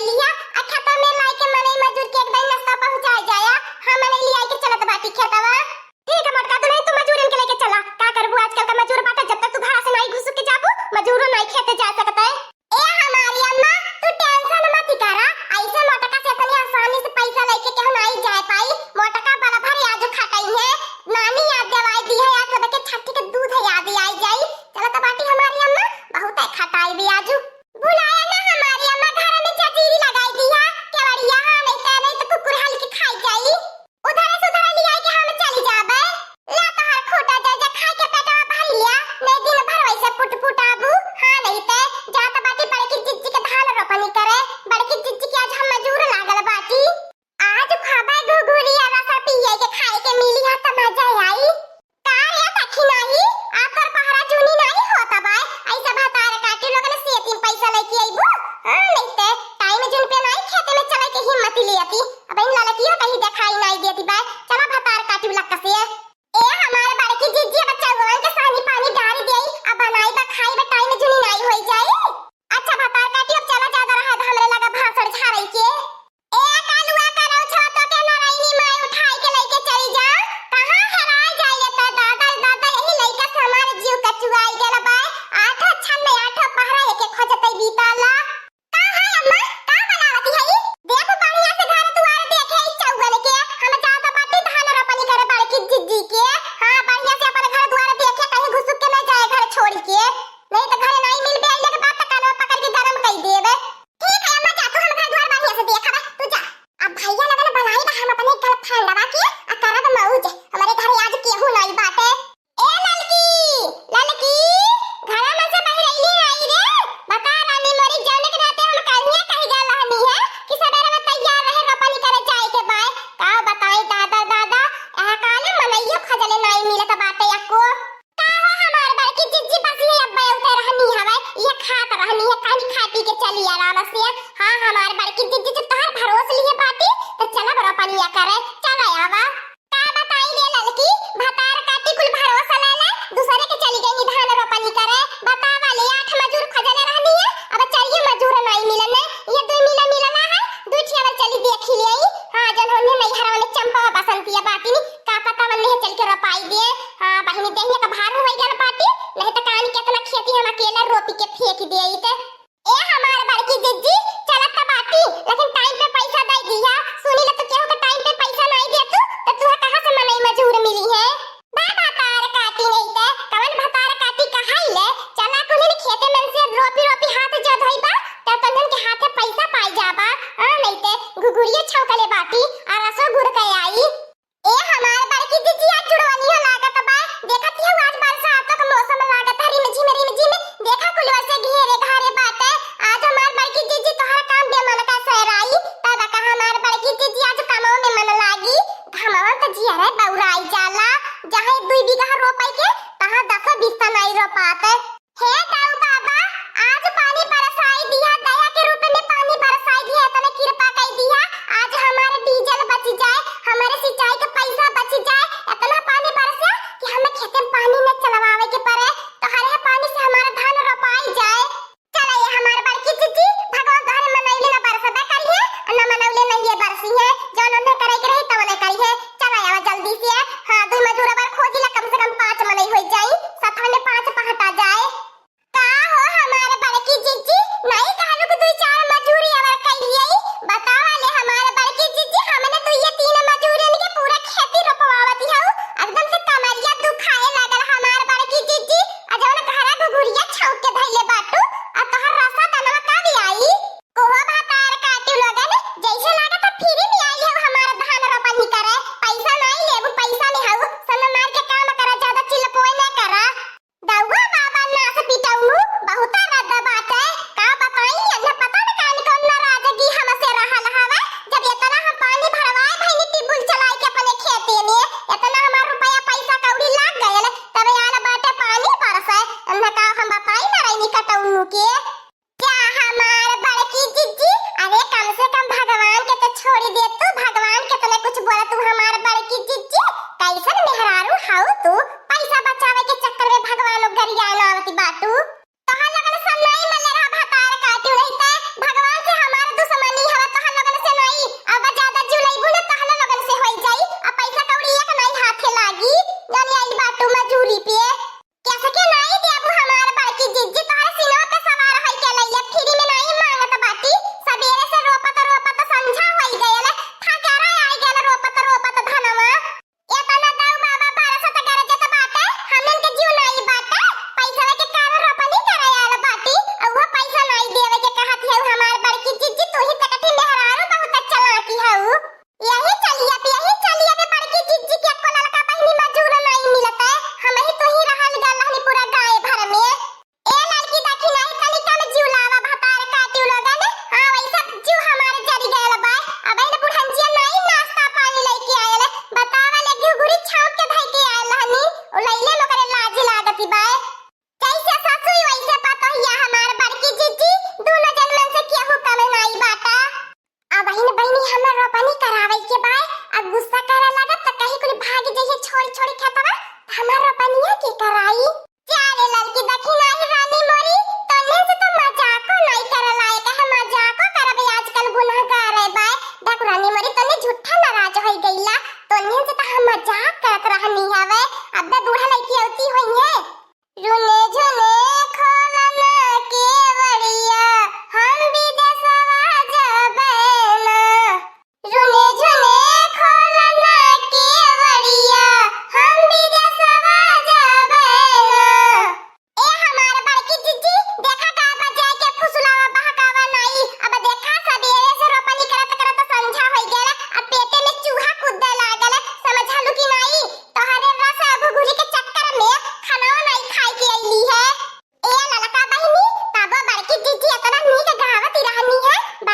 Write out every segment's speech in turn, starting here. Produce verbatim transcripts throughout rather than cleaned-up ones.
लिया, आ खेतवा में लाई के मनई मजूर के एक दाईं नाश्ता पहुँचाए जाया। हाँ, मनई लिया के चलत बाटी खेतवा। ठीक है मोटका दुलहिन, तू मजूरन के लेके चला। का करबू, आजकल का मजूर बाटे, जब तक तू घरा से नाई घुसुक के जाबू, मजूरो नाई खेते जा सकत है। ए हमारी अम्मा, तू tension मत करा, ऐसे मोटका से इतनी आसानी से पैसा लेके केहू नाई जाए पाई। मोटका बड़ा भारी आजू खटाई है, नानी याद देवाई दी है, आज सबके छठी के दूध याद आई जाई। चला तो बाटी हमारी अम्मा, बहुत है खटाई भी आजू। भुलाया ना हमारी अम्मा, घर में चचीरी लगाई दी है, केवड़िया, हाँ, नहीं तो, नहीं तो कुकुर हल के खाई जाई। उधरे से उधरे लिया के हम चली जाबे। ला तोहर खूटा जर जा, खाए के पेटवा भर लिया, नहीं दिन भर वैसे पुट पुट आबू। हाँ, नहीं ते जात बाटी बड़की जिज्जी के धान रोपनी करे। बड़की जिज्जी के आज हम मजूर लागल बाटी। आज खाबे घुघुरिया रसा पिए के, खाए के मिली है त मजा आई। का रे तखी नाही, आ तोर पहरा जूनी नाही होत बाय, ऐसे भतार काटी लोगन से तीन पैसा लेके अइबू? हाँ, नहीं ते time जुन पे नाही खेते में चले के हिम्मत लेती। अब इन ललकियो कहीं देखाई नाही देती बाय, चला भतार काटी लक्का से। ए हमारे बड़की जिज्जी, अब चौवन के सानी पानी डाल देई, अब बनाई बा खाई बा, time जुनी नाही होई जाई। अच्छा भतार काटी, अब चला ज्यादा रहा हमरे लगा भाषण झाड़े के। ए कालुआ करौ छो तो के नारायणी माई उठाई के लेके चली जा। कहाँ हेराय जाइए त दादा, दादा यही लइका से हमार जीव कचुआई गल बा। आठो छन में आठो पहरा एके खोजते बीताला। का है अम्मा, का बनावती है ई? देख बढ़िया से घर दुआर देखे ई चौवन के। हम जात बाटी धान रोपनी करे बड़की जिज्जी के। हाँ, बढ़िया से अपन घर दुआर देखे, कहीं घुसुक के न जाए घर छोड़ के। नहीं तो घरे नहीं मिलबे, अइले के बाद त कानवा पकड़ के गरम कई देबे। ठीक है अम्मा, जा तू हम घर दुआर बढ़िया से देखब, तू जा। अब भैया लगन बनाई बा हम अपने girlfriendवा के, आ करब मौज। हमरे घरे आज केहू नाई बाटे। ए ललकी, ललकी, घरा में से बाहर अइली नाई रे? बता रानी मोरी, जाने के नाते हम कहिए कही गल रहनी है कि सबेरे में तैयार रहे, रोपनी करे जाए के बाय। का बताई दादा, दादा, यहाँ काले मनइयो खजले नाई मिलत बाटे एको। का हो हमार बड़की जिज्जी, बस ये अब्बे उठे रहनी हवे, ये खात रहनी है, कहीं खा पी के चली आराम से। हाँ, हमार बड़की जिज्जी जब तोहार भरोस लिए बाटी, तो चला बड़ा पनिया करे, चला आवा। का बताई रे ललकी, भतार काटी कुल भरोसा ले ले, दूसरे के चली गई धान रोपनी करे। बतावा ले, आठ मजूर खोजले रहनी है, अब चलिए मजूर नाई मिलन है, ये दो मिला मिलना है, दू ठियावल चली देखी ले आई। हाँ, जन होने नैहरवा में चंपा बसंतिया बाटी, का पता मन में चल के रोपाई दिए। हाँ, बहिनी देहिया का भार होई गल बाटी, नहीं तो कान के इतना खेती हम अकेला रोपी के फेंक दिए ते। ए हमार बड़की जिज्जी, चलत त बाटी, लेकिन time पे पैसा दे दिया। सुनी ले तो केहू के time पे पैसा नहीं दे तू, तो तुहे कहाँ से मनई मजूर मिली है? बा भतार काटी नहीं ते, कवन भतार काटी कहाई ले? चला कुलिन खेते में से रोपी रोपी हाथ जो धोई बा, तब तनियन के हाथे पैसा पाई जाबा। हाँ, नहीं ते घुघुरिये छौकले बाटी, आ रसो गुड़ के आई। ए हमार बड़की जिज्जी, आज जुड़वनियो लागत बा। देखत हियो आज बरसात के मौसम लागत है, रिमझिम रिमझिम। देखा कुलवा से घेरे घारे बाटे। आज हमार बड़की जिज्जी तोहर काम बे मन का सराई। तब का हमार बड़की जिज्जी आज कामों में मन लागी। घमवा त जियरे बौराई जाला। जहाँ दुई बीघा रोपाई के, तहाँ दसो बीस त नाई रोपात। हे दाऊ बाबा, आज पानी बरसाई दिया, दया के रूप में पानी बरसाई दिया, इतने कृपा कई दिया, आज हमारे डीजल बच जाए, हमारे सिंचाई के पैसा बच जाए, इतना पानी बरसे कि हमें खेते में पानी न चलवावे के पड़े, तोहरे पानी से हमारा धान रोपाई जाए। चला ये हमार बड़की जिज्जी, भगवान तोहरे मनैले न बरसबे करिए, न मनौले न ये बरसी है, जौन उन्हें करे के रही तौने करिए। चला आवा जल्दी से, हाँ, दुई मजूर अबर खोजी ला, कम से कम पाँच मनई हो जाई, सतहन में पाँच पहटा जाए। का हो हमार बड़की जिज्जी, नाई कहलू कि दुई चार मजूरी अबर कइलिए? बतावा ले हमार बड़की जिज्जी, हमने दुइये तीन मजूरन के पूरा खेती रोपवावत हऊ, एकदम से कमरिया दुखाए लागल हमार बड़की जिज्जी। आ जौन घरा घुघुरिया छौक के धइले बाटू, आ तोहर रसा दनवा कब आई? कोहो भतार काटू लोगन, जैसे लागत है फ्री में आई हऊ हमार धान रोपनी करे, पैसा नाई लेबू, पैसा में हऊ, सन मार के काम करा, ज्यादा चिल्लपोए ना करा। दउआ बाबा नास पिटौनू, बहुते रद्द बाटे, का बताई?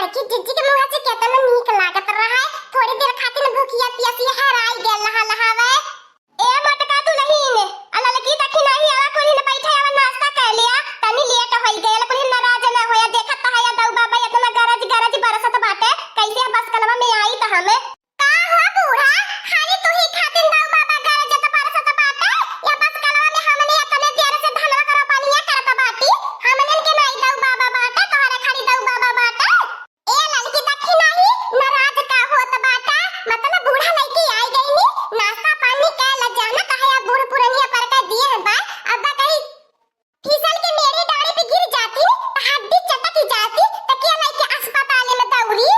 कि जिज्जी के मुँह से केतना नीक लागत रहा है। थोड़ी देर खातिर भूखिया पियासी हराई गइल रहा लहावे। ए मोटका दुलहिन, आ ललकी दखिनाही, आवा कुल्हिन बैठे, आवा नाश्ता कर लिया, तनी लेट होई गइल, कुल्हिन नाराज न होया, देखत त हया दऊ बाबा एतना गरज गरज बरसत बाटे, कैसे बसकलवा में आई त हमें। का हो बूढ़ा, खाली तू ही खातिन दऊ बाबा गरजत बरसत बाटे, या बसकलवा में हमने एतने देर से धनवा करो पनिया करत बाटी, हमनन के नाई दऊ बाबा बाटे, तोहरे खाली दऊ बाबा बाटे। ए ललकी दखिनाही, नाराज का होत बाटा? मतलब बूढ़ा लइके आई गइनी, नाश्ता पानी कै ल जाना, काहे अब बूढ़ पुरनिया पर का दिए बा। अब बा कही फिसल के मेरे डाँड़ी पे गिर जाती, त हड्डी चटक जाती, त के लइके अस्पताल में दौड़ी?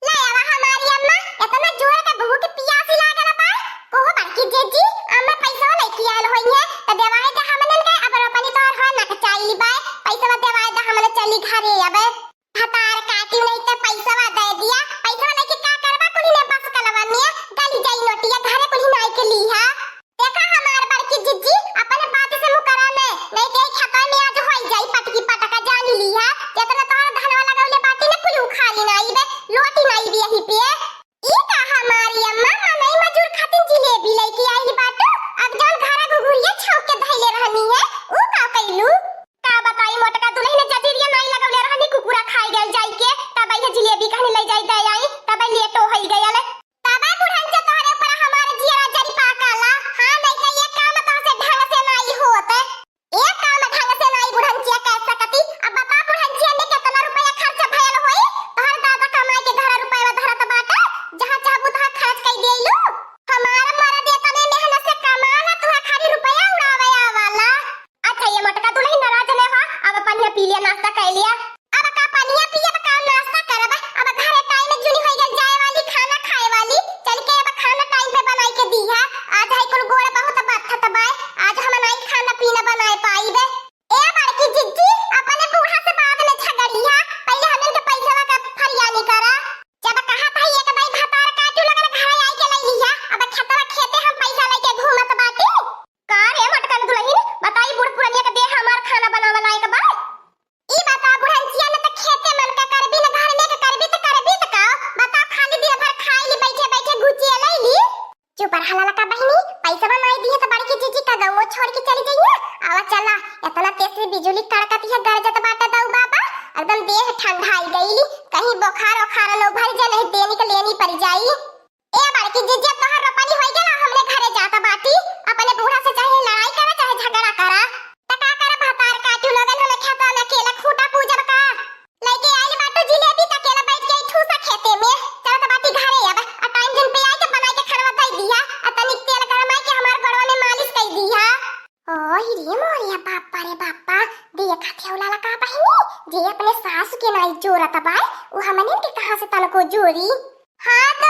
ले आवा हमारी अम्मा, एतना जोर का भूख पियासी लागल बा। कोहो बड़की जिज्जी, अम्मा पैसा लइके आयल होई है, त देवाए दे हमनन के, अब रोपनी तोहर हो नकचाइल बा, पैसा देवाए दे, हमन चली घरे अब। भतार काटी नहीं तो पैसवा दे दिया। पैसवा लेके का करबा? कुल्हिने बसकलवा में गली जाई नोटिया, घरे कुल्हिन आई के लीहा। देखा हमार बड़की जिज्जी, अपने बात से मुकरा में, नहीं तो खेतवा में आज होई जाई पटकी पटका, जानी लीहा। जेतना तोहर धनवा लगौले बाटी न, कुल उखाड़ी ना आइबे, लोटी ना आइबे यही पे। ई का हमारी अम्मा, मनई मजूर खातिर जिलेबी लेके आई बाटू? अब जौन घरा घुघुरिया छौंक के धइले रहनी है, ऊ का कइलू? का बताई मोटका दुलहिन, जजीरिया नाई लगौले रहनी, कुकुरा खाई गइल जाई के, तब ये जिलेबी कहनी ले जाई दे आई, तब लेटो होई गयल। तब बुढ़न से तोहरे ऊपर हमार जियरा जरी पाकाला। हाँ, नहीं तो ये काम तोहसे ढंग से नाई होत। एक काम ढंग से नाई बुढ़न चिया कह सकती। अब बता बुढ़न चिया में केतना रुपया खर्च भयल होई? तोहर दादा कमाई के घर रुपया धरत बाटे, जहाँ चाहबू तहाँ खर्च कई देलू। हमार मरद एतने मेहनत से कमाला, तुहा खाली रुपया उड़ावे आवाला। अच्छा ये मोटका दुलहिन नाराज न हो, अब पनिया पी लिया, नाश्ता कर लिया। अब का पनिया पियब, का नाश्ता करब? अब घरे टाइम जुनी होई गल जाए वाली, खाना खाए वाली। चल के अब खाना टाइम पे बनाई के दीहा। आज है कुल गोड़ बहुत बथत बाय, आज हम नाई खाना पीना बनाए पाइबे। ए बड़की जिज्जी, अपने बूढ़ा से बाद में झगड़िया, पहले हमन के पैसवा का फरियानी करा। जब कहा था एक दाई भतार काटू लगन घरे आई के लई लिहा, अब खेतवा खेते हम पैसा लेके घूमत बाटी। का रे मटकन दुलहिन, बताई बूढ़ पुरनिया के देह हमार खाना बनावे लायक बा? ई बता बुढ़नचिया न त खेते मन का करबी, न घर में के करबी त करबी त का? बता खाली दिन भर खाई ली बैठे बैठे घुचिया लई ली। चुप रहा ललका बहिनी, पैसवा नाई दिहे त बड़की जिज्जी का गौवा छोड़ के चली जइहे। आवा चला, एतना तेज से बिजुली कड़कत है, गरजत बाटे दऊ बाबा, एकदम देह ठंडाई गईली, कहीं बोखार ओखार न उभर जाए, नहीं देनी के लेनी पड़ जाई। ए बड़की जिज्जी, अब तोहार रोपनी होई गेला, हमने घरे जाता बाटी, अपने बूढ़ा से चाहे लड़ाई करा चाहे झगड़ा करा, त का करब भतार काटू लोगन, हमें खेतवा में अकेला खूंटा पूजब का? लइके आइल बाटू जिलेबी, त अकेला बैठ के ठूसा खेते में। चलत बाटी घरे अब। आ टाइम दिन पे आई के बनाई के खाना दई दिया। आ तनिक तेल गरमाई के हमार गोड़वा में मालिश कई दिया। ओ ही रे मोरिया, बापा रे बापा। देखा थे उलाला का बहिनी, जे अपने सास के नाई जोरत बाय, उ हमने के कहाँ से तनको जोरी? हाँ तो